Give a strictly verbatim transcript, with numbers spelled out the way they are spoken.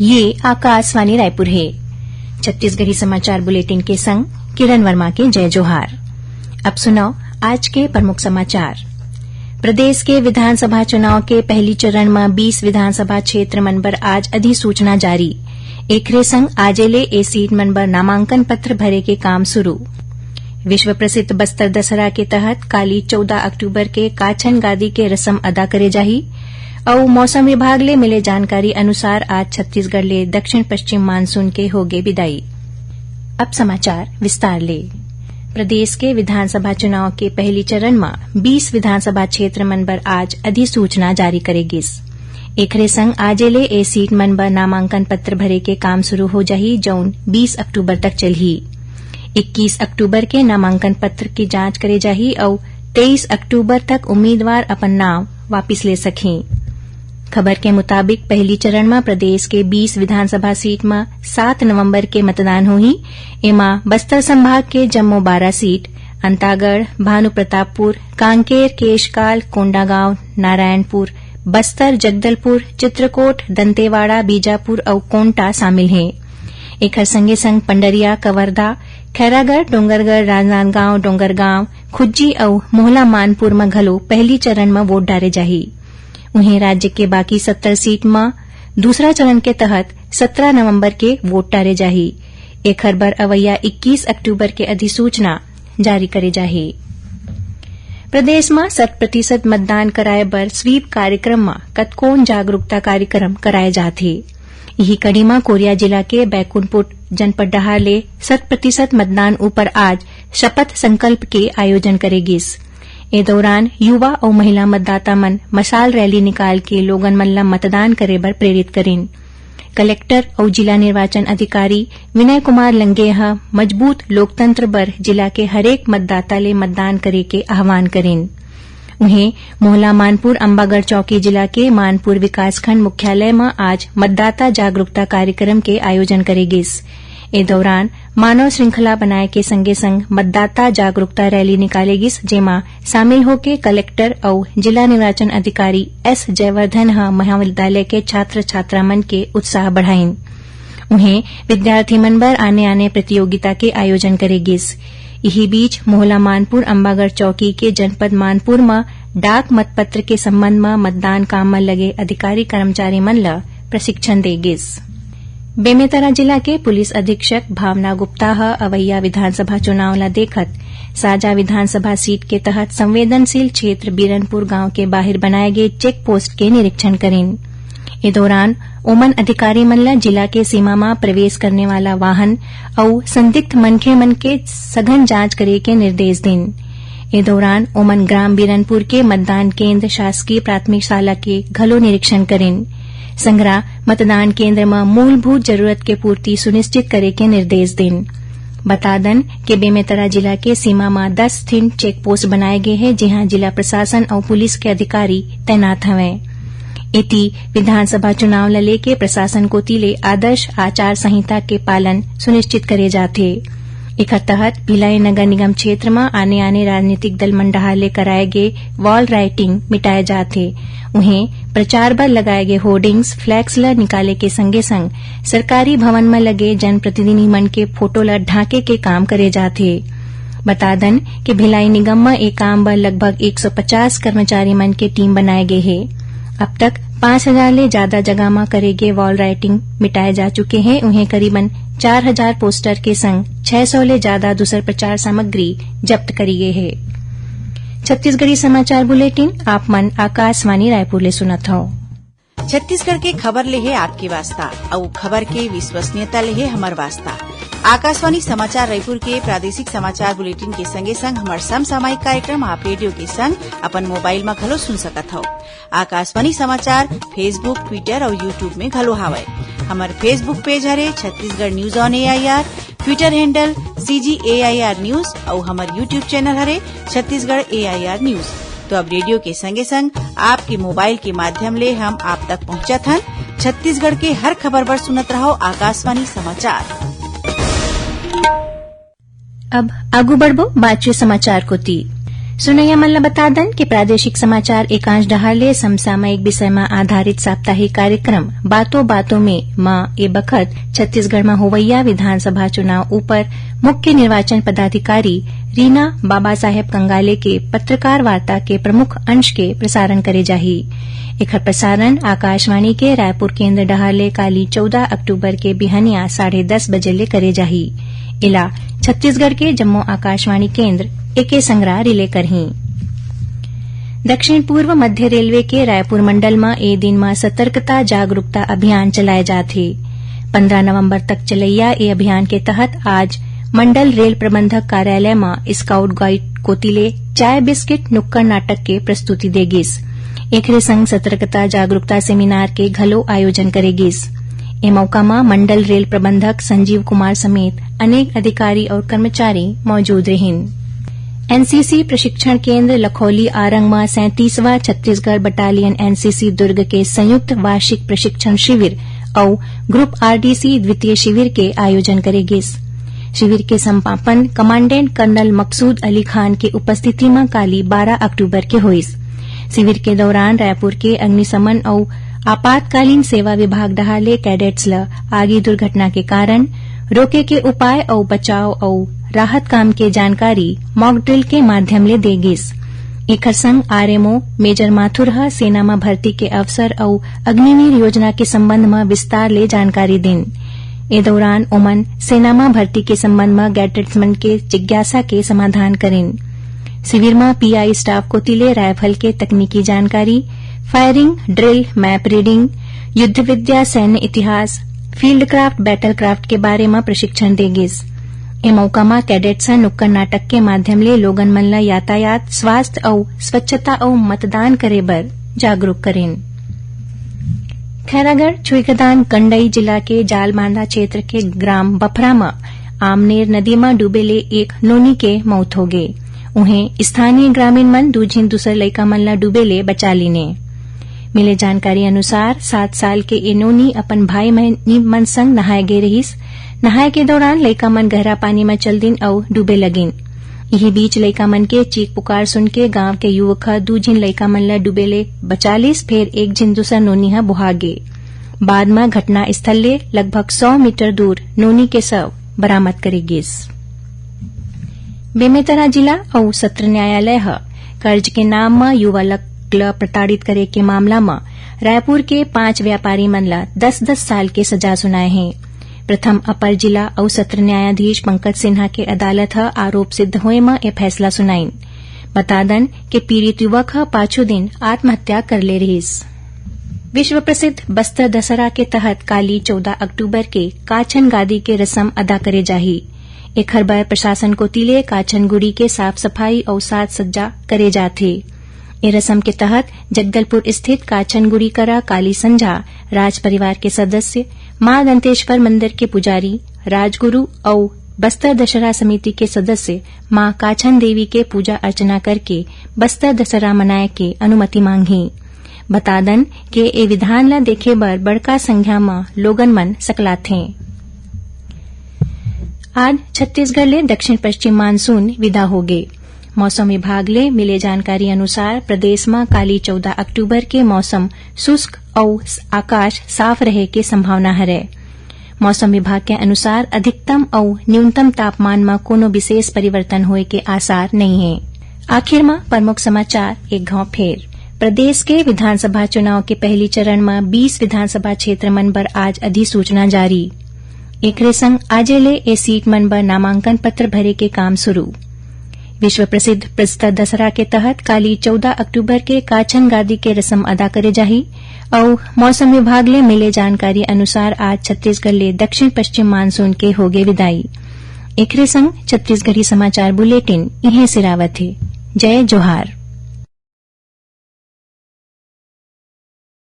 ये आकाशवाणी रायपुर हे। छत्तीसगढ़ी समाचार बुलेटिन के संग किरण वर्मा के जय जोहार। अब सुनव आज के प्रमुख समाचार। प्रदेश के विधानसभा चुनाव के पहली चरण म बीस विधानसभा क्षेत्र मन बर आज अधिसूचना जारी। एखरे संग आजे ले ए सीट मन बर नामांकन पत्र भरे के काम शुरू। विश्व प्रसिद्ध बस्तर दशहरा के तहत काली चौदह अक्टूबर के काछन गादी के रसम अदा करे जाही। अउ मौसम विभाग ले मिले जानकारी अनुसार आज छत्तीसगढ़ ले दक्षिण पश्चिम मानसून के होगे विदाई। अब समाचार विस्तार ले। प्रदेश के विधानसभा चुनाव के पहली चरण म बीस विधानसभा क्षेत्र मन बर आज अधिसूचना जारी करे गिस। एखरे संग आजे ले ए सीट मन बर नामांकन पत्र भरे के काम शुरू हो जाही, जौन बीस अक्टूबर तक चलही। इक्कीस अक्टूबर के नामांकन पत्र की जांच करे जाही अउ तेईस अक्टूबर तक उम्मीदवार अपन नाम वापिस ले सकही। खबर के मुताबिक, पहली चरण म प्रदेश के बीस विधानसभा सीट म सात नवंबर के मतदान होही। एमा बस्तर संभाग के जम्मो बारह सीट, अंतागढ़, भानुप्रतापपुर, कांकेर, केशकाल, कोंडागांव, नारायणपुर, बस्तर, जगदलपुर, चित्रकोट, दंतेवाड़ा, बीजापुर अउ कोंटा शामिल हे। एखर संगे संग पंडरिया, कवर्धा, खैरागढ़, डोंगरगढ़, राजनांदगांव, डोंगरगांव, खुज्जी अउ मोहला मानपुर म घलो पहली चरण म वोट डारे जाही। उहें, राज्य के बाकी सत्तर सीट म दूसरा चरण के तहत सत्रह नवंबर के वोट डारे जाही। एखर बर अवइया इक्कीस अक्टूबर के अधिसूचना जारी करे जाही। प्रदेश म शत प्रतिशत मतदान कराए बर स्वीप कार्यक्रम म कतकोन जागरूकता कार्यक्रम कराए जात हे। इही कड़ी म कोरिया जिला के बैकुंठपुर जनपद डहार ले शत प्रतिशत मतदान ऊपर आज शपथ संकल्प के आयोजन करे गिस। ए दौरान युवा अउ महिला मतदाता मन मशाल रैली निकाल के लोगन मन ल मतदान करे बर प्रेरित करिन। कलेक्टर अउ जिला निर्वाचन अधिकारी विनय कुमार लंगे ह मजबूत लोकतंत्र बर जिला के हरेक मतदाता ले मतदान करे के आह्वान करिन। उहें, मोहला मानपुर अम्बागढ़ चौकी जिला के मानपुर विकासखंड मुख्यालय म आज मतदाता जागरूकता कार्यक्रम के आयोजन करे गिस। ए दौरान मानव श्रृंखला बनाए के संगे संग मतदाता जागरूकता रैली निकाले गिस, जेमा शामिल होके कलेक्टर अउ जिला निर्वाचन अधिकारी एस जयवर्धन ह महाविद्यालय के छात्र छात्रा मन के उत्साह बढ़ाइन। उहें, विद्यार्थी मन बर आने-आने प्रतियोगिता के आयोजन करे गिस। इही बीच, मोहला मानपुर अम्बागढ़ चौकी के जनपद मानपुर म डाक मतपत्र के संबंध म मतदान काम म लगे अधिकारी कर्मचारी मन ल प्रशिक्षण दे गिस। बेमेतरा जिला के पुलिस अधीक्षक भावना गुप्ता ह अवइया विधानसभा चुनाव ल देखत साजा विधानसभा सीट के तहत संवेदनशील क्षेत्र बीरनपुर गांव के बाहिर बनाए गे चेक पोस्ट के निरीक्षण करिन। ए दौरान ओमन अधिकारी मन ल जिला के सीमा म प्रवेश करने वाला वाहन अउ संदिग्ध मनखे मन के सघन जांच करे के निर्देश दिन। ए दौरान ओमन ग्राम बीरनपुर के मतदान केंद्र शासकीय प्राथमिक शाला के घलो निरीक्षण करिन। संघरा मतदान केंद्र म मूलभूत जरूरत के पूर्ति सुनिश्चित करे के निर्देश दिन। बता दन के बेमेतरा जिला के सीमा म दस ठिन चेक पोस्ट बनाए गे हे, जिहां जिला प्रशासन अउ पुलिस के अधिकारी तैनात हवंय। एती, विधानसभा चुनाव ल लेके प्रशासन कोति ले आदर्श आचार संहिता के पालन सुनिश्चित करे जाथे। एखर तहत भिलाई नगर निगम क्षेत्र म आने-आने राजनीतिक दल मन डहार ले कराए गे वॉल राइटिंग मिटाए जात हे। उहें, प्रचार बर लगाए गे होर्डिंग्स, फ्लैक्स ल निकाले के संगे-संग सरकारी भवन म लगे जनप्रतिनिधि मन के फोटो ल ढांके के काम करे जात हे। बता दन कि भिलाई निगम म ए काम बर लगभग एक सौ पचास कर्मचारी मन के टीम बनाए गे हे। अब तक पाँच हजार ले जादा जगह म करे गे वॉल राइटिंग मिटाए जा चुके हे। उहें, करीबन चार हजार पोस्टर के संग छह सौ ले जादा दूसर प्रचार सामग्री जब्त करी गे हे। छत्तीसगढ़ी समाचार बुलेटिन आप मन आकाशवाणी रायपुर ले सुनत हव। छत्तीसगढ़ के खबर ले हे आपके वास्ता, अउ खबर के विश्वसनीयता ले हे हमर वास्ता। आकाशवाणी समाचार रायपुर के प्रादेशिक समाचार बुलेटिन के संगे संग हमर समसामयिक कार्यक्रम आप रेडियो के संग अपन मोबाइल म घलो सुन सकत हव। आकाशवाणी समाचार Facebook, Twitter अउ YouTube में घलो हावय। हमर Facebook पेज हरे Chhattisgarh news on AIR, Twitter handle CG AIR news अउ हमर YouTube चैनल हरे छत्तीसगढ़ एआईआर न्यूज। तो अब रेडियो के संगे संग आपके मोबाइल के माध्यम ले हम आप तक पहुंचत हन। छत्तीसगढ़ के हर खबर बर सुनत रहव आकाशवाणी समाचार। अब आगू बढ़बो बाचे समाचार कोति। सुनैया मन ल बता दन कि प्रादेशिक समाचार एकांश डहार ले समसामयिक विषय म आधारित साप्ताहिक कार्यक्रम बातों बातों में म ए बखत छत्तीसगढ़ म होवइया विधानसभा चुनाव ऊपर मुख्य निर्वाचन पदाधिकारी रीना बाबा साहेब कंगाले के पत्रकार वार्ता के प्रमुख अंश के प्रसारण करे जाही। एखर प्रसारण आकाशवाणी के रायपुर केंद्र डहार ले काली चौदह अक्टूबर के बिहनिया साढ़े दस बजे ले करे जाही। एला छत्तीसगढ़ के जम्मो आकाशवाणी केंद्र एके संग रिले करही। दक्षिण पूर्व मध्य रेलवे के रायपुर मंडल म ए दिन म सतर्कता जागरूकता अभियान चलाए जात हे। पंद्रह नवंबर तक चलइया ए अभियान के तहत आज मंडल रेल प्रबंधक कार्यालय म स्काउट गाइड कोति ले चाय बिस्किट नुक्कड़ नाटक के प्रस्तुति दे गिस। एखरे संग सतर्कता जागरूकता सेमिनार के घलो आयोजन करे गिस। ए मौका म मंडल रेल प्रबंधक संजीव कुमार समेत अनेक अधिकारी अउ कर्मचारी मौजूद रिहिन। एनसीसी प्रशिक्षण केंद्र लखौली आरंग म सैंतीसवां छत्तीसगढ़ बटालियन एनसीसी दुर्ग के संयुक्त वार्षिक प्रशिक्षण शिविर अउ ग्रुप आरडीसी द्वितीय शिविर के आयोजन करे गिस। शिविर के समापन कमांडेंट कर्नल मकसूद अली खान के उपस्थिति म काली बारह अक्टूबर के होइस। शिविर के दौरान रायपुर के अग्निशमन अउ आपातकालीन सेवा विभाग डहार ले कैडेट्स ल आगी दुर्घटना के कारण, रोके के उपाय अउ बचाव अउ राहत काम के जानकारी मॉक ड्रिल के माध्यम ले दे गिस। एखर संग आरएमओ मेजर माथुर ह सेना म भर्ती के अवसर अउ अग्निवीर योजना के संबंध म विस्तार ले जानकारी दिन। ए दौरान ओमन सेना म भर्ती के संबंध म कैडेट्स मन के जिज्ञासा के समाधान करिन। शिविर म पीआई स्टाफ कोति ले राइफल के तकनीकी जानकारी, फायरिंग ड्रिल, मैप रीडिंग, युद्ध विद्या, सैन्य इतिहास, फील्ड क्राफ्ट, बैटल क्राफ्ट के बारे म प्रशिक्षण दे गिस। ए मौका म कैडेट्स ह नुक्कड़ नाटक के माध्यम ले लोगन मन ल यातायात, स्वास्थ्य अउ स्वच्छता अउ मतदान करे बर जागरूक करिन। खैरागढ़ छुईखदान गंडई जिला के जालबांधा क्षेत्र के ग्राम बफरा म आमनेर नदी म डूबे ले एक नोनी के मौत होगे। उहें, स्थानीय ग्रामीण मन दू झिन दूसर लइका मन ल डूबे ले बचा लीने। मिले जानकारी अनुसार, सात साल के ए नोनी अपन भाई बहिनी मन संग नहाए गे रहिस। नहाए के दौरान लइका मन गहरा पानी म चल दिन अउ डूबे लगिन। इही बीच लइका मन के चीख पुकार सुन के गांव के युवक ह दू झिन लइका मन ल डूबे ले बचा लिस, फेर एक झिन दूसर नोनी ह बोहा गे। बाद म घटना स्थल ले लगभग सौ मीटर दूर नोनी के शव बरामद करे गिस। बेमेतरा जिला अउ सत्र न्यायालय ह कर्ज के नाम म युवा ल ल प्रताड़ित करे के मामला म रायपुर के पांच व्यापारी मन ल दस दस साल के सजा सुनाए हे। प्रथम अपर जिला अउ सत्र न्यायाधीश पंकज सिन्हा के अदालत ह आरोप सिद्ध होए म ए फैसला सुनाइन। बता दन के पीड़ित युवक ह पाछू दिन आत्महत्या कर ले रिहिस। विश्व प्रसिद्ध बस्तर दशहरा के तहत काली चौदह अक्टूबर के काछन गादी के रसम अदा करे जाही। एखर बर प्रशासन कोति ले काछन गुड़ी के साफ सफाई अउ साज सज्जा करे जात हे। ए रसम के तहत जगदलपुर स्थित काछन गुड़ी करा काली संझा राज परिवार के सदस्य, मां दंतेश्वर मंदिर के पुजारी, राजगुरु अउ बस्तर दशहरा समिति के सदस्य मां काछन देवी के पूजा अर्चना करके बस्तर दशहरा मनाए के अनुमति मांगही। बता दन के ए विधान ल देखे बर बड़का संख्या म लोगन मन सकलाथें। आज छत्तीसगढ़ ले दक्षिण पश्चिम मानसून विदा होगे। मौसम विभाग ले मिले जानकारी अनुसार, प्रदेश म काली चौदह अक्टूबर के मौसम शुष्क अउ आकाश साफ रहे के संभावना हरय। मौसम विभाग के अनुसार, अधिकतम अउ न्यूनतम तापमान म कोनो विशेष परिवर्तन होए के आसार नइ हे। आखिर म प्रमुख समाचार एक घाव फेर। प्रदेश के विधानसभा चुनाव के पहली चरण म बीस विधानसभा क्षेत्र मन बर आज अधिसूचना जारी। एकरे संग आजे ले ए सीट मन बर नामांकन पत्र भरे के काम शुरू। विश्व प्रसिद्ध बस्तर दशहरा के तहत काली चौदह अक्टूबर के काछन गादी के रसम अदा करे जाही अउ मौसम विभाग ले मिले जानकारी अनुसार आज छत्तीसगढ़ ले दक्षिण पश्चिम मानसून के होगे विदाई। एकरे संग छत्तीसगढ़ी समाचार बुलेटिन इहें सिरावत हे। जय जोहार।